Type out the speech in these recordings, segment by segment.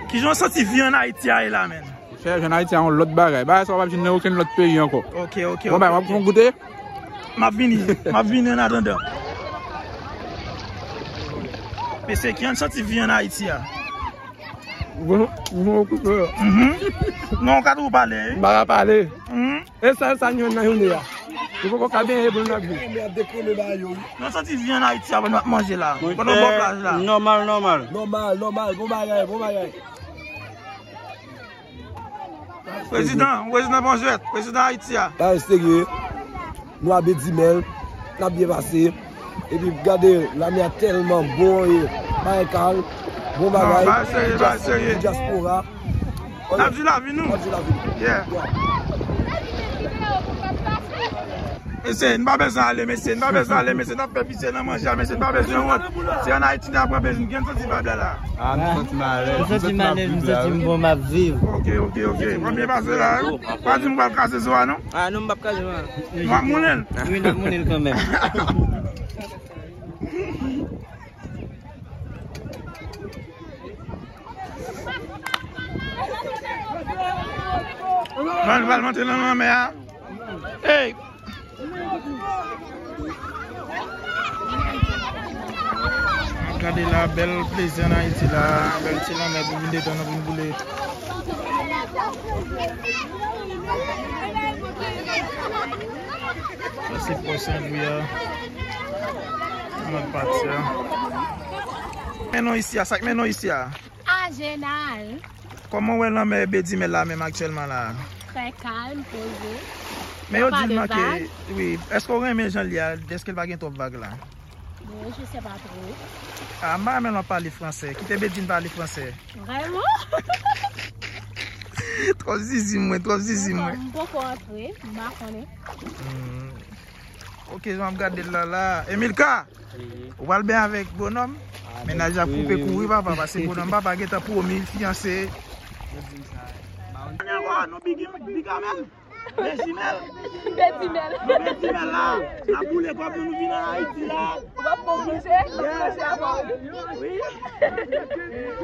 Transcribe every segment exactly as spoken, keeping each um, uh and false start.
Kijan w santi vi ann Ayiti a ye la, menn? Chè, vi ann Ayiti a yon lòt bagay. Bagay sa w p ap jwenn nan okenn lòt peyi ankò. Ok, ok, bon, ok, bagay, w ap ok. Fè yon goute? M ap vini, m ap vini an atandan. Mesye, kijan w santi vi ann Ayiti a? Bon, bon, bon. Mhm. Non, w ka toujou pale, wi. M pa ka pale. Mhm. E sèl sa n jwenn nan jounen an. Nou poko ka benyen pou n ap viv. Men ap dekreme ba yo, wi. Nou santi vi ann Ayiti a pandan n ap manje la. Pandan w bò plaj la. Nòmal, nòmal. Nòmal, nòmal. Bon bagay, bon bagay. Prezidan, prezidan Bonjwèt, prezidan Ayiti a. Bagay serye. Nou a Bedimèl, n ap byen pase. Epi gade, lamè a tèlman bon, e, bagay kalm, bon bagay. Non, bagay serye, bagay serye. Dyaspora. N ap di lavi nou. N ap di lavi nou. Yeah. Yeah. Mesye, n pa bezwen ale, mesye, n pa bezwen ale, mesye, n ap fè pise nan manje a, mesye, n pa bezwen wont. Se ann Ayiti n ap pran plezi, n gen santi vibe la la. Ah, m santi m alèz. M santi m alèz, m santi m bon, m ap viv. Ok, ok, ok. Premye pase la, wi. Pa di m pral kraze zo a, non? Ah, non, m p ap kraze, non. M ap moulen l. Wi, n ap moulen l kanmenm. Pral, pral monte nan lanmè a. Ey! Gade la, bèl plezi ann Ayiti la, bèl ti lanmè pou vin detann nou, pou n boule. Sa se pò Senlwi a. Nan lòt pati a. Men nou isi a, sa k men nou isi a? Ajenal. Kòman w wè lanmè Bedimèl la menm aktyèlman la? Trè kalm, poze. Men yo di m ke, wi, èske w renmen jan l ye a, dèske l pa gen twòp vag la? Bon, je sais pas trop. Ah, m pa renmen lè w pale fransè. Kite Bedine pale fransè. Vrèman? Twòp zizi mwen, twòp zizi mwen. M poko antre, m pa konnen. Hmm. Ok, jan m ap gade l la la. Emilka! Ou pral byen avèk Bonòm? Mennaj la koupe kouri, papa, paske Bonòm papa gentan pwomi l fiyanse. Dènye fwa, nou big, big amèl. Bedimèl. Bedimèl. Nou Bedimèl la. N ap boule kòb nou, nou vin ann Ayiti la. Ou p ap pran pwojè? Pwojè avè w. Wi.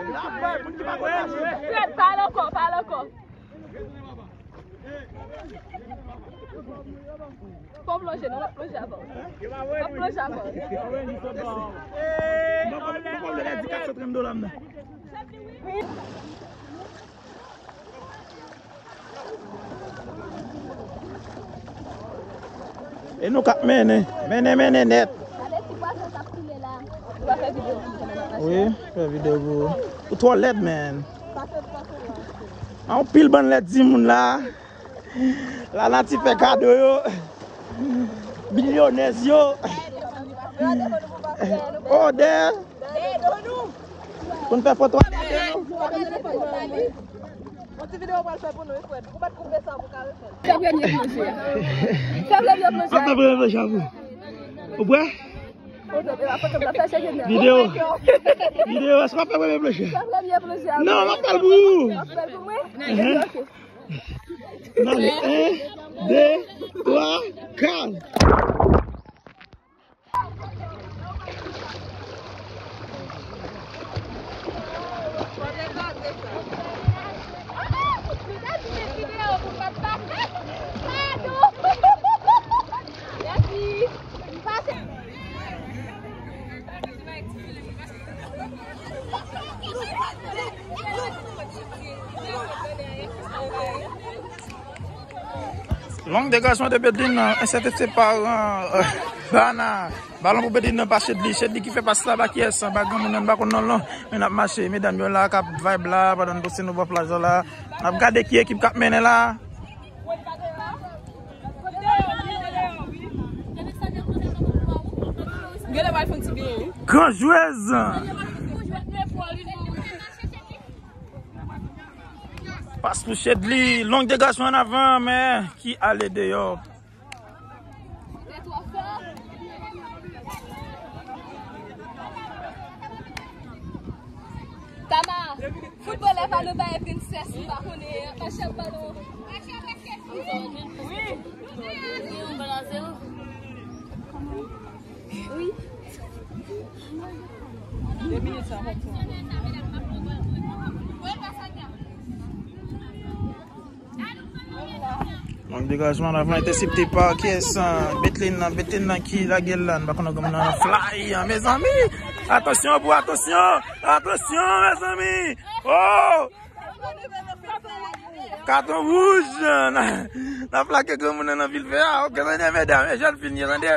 N ap bay moun ki pa konn mache. Frèd, pale ankò, pale ankò. Fò w plonje, non, m ap plonje avè w. M ap plonje avè w. Mwen, mwen, mwen, mwen, mwen, di kat san trant dola m nan. E nou k ap mennen, mennen, mennen nèt. Wi, fè videyo pou ou. Ou twò lèd, man. Anpil bann lèd timoun la. Lanati fè kado yo. Milyonèz yo. Odè. Pou n fè foto a. Yon ti videyo pral fè pou nou, wi, frè. Ou pa t koupe sa pou ka refè. Fè premye plonje a. Fè premye plonje a. Fè premye plonje a pou. Ou prè? Videyo. Videyo, èske w ap fè premye plonje? Fè premye plonje a. Non, m ap fè l pou ou. W ap fè l pou mwen? Enhen. Ok. N ale. En, de, twa, kat. Long degageman de Bedlin, enstète se paran, Bana. Balon pou Bedlin nan pa Chedly. Chedly ki fè pas la ba kiyès? Ba granmoun nan, m pa konn non l non. Men n ap mache, medam yo la k ap vibe la, pandan n poste nou bò plaj la. N ap gade ki ekip k ap mennen la. Gen lè pral fè yon ti byen, wi. Gran jwez! Pas pou Chedly, long degageman an avan, men ki ale deyò. Tama, foutbolè pa nan bay prensès, m pa konnen, pa chèf balon. Wi. Wi. De minit sa, fòk sa. Degajman la va entèsepte pa kiyès? Betlin nan, Betlin nan ki lage l la, n pa konn granmoun nan fly an, mezanmi. Atansyon pou atansyon, atansyon, mezanmi. Oh! Katon wouj, n ap lage granmoun nan nan vil vè a. Ok, tande medam, e jèn fi l ye, tande.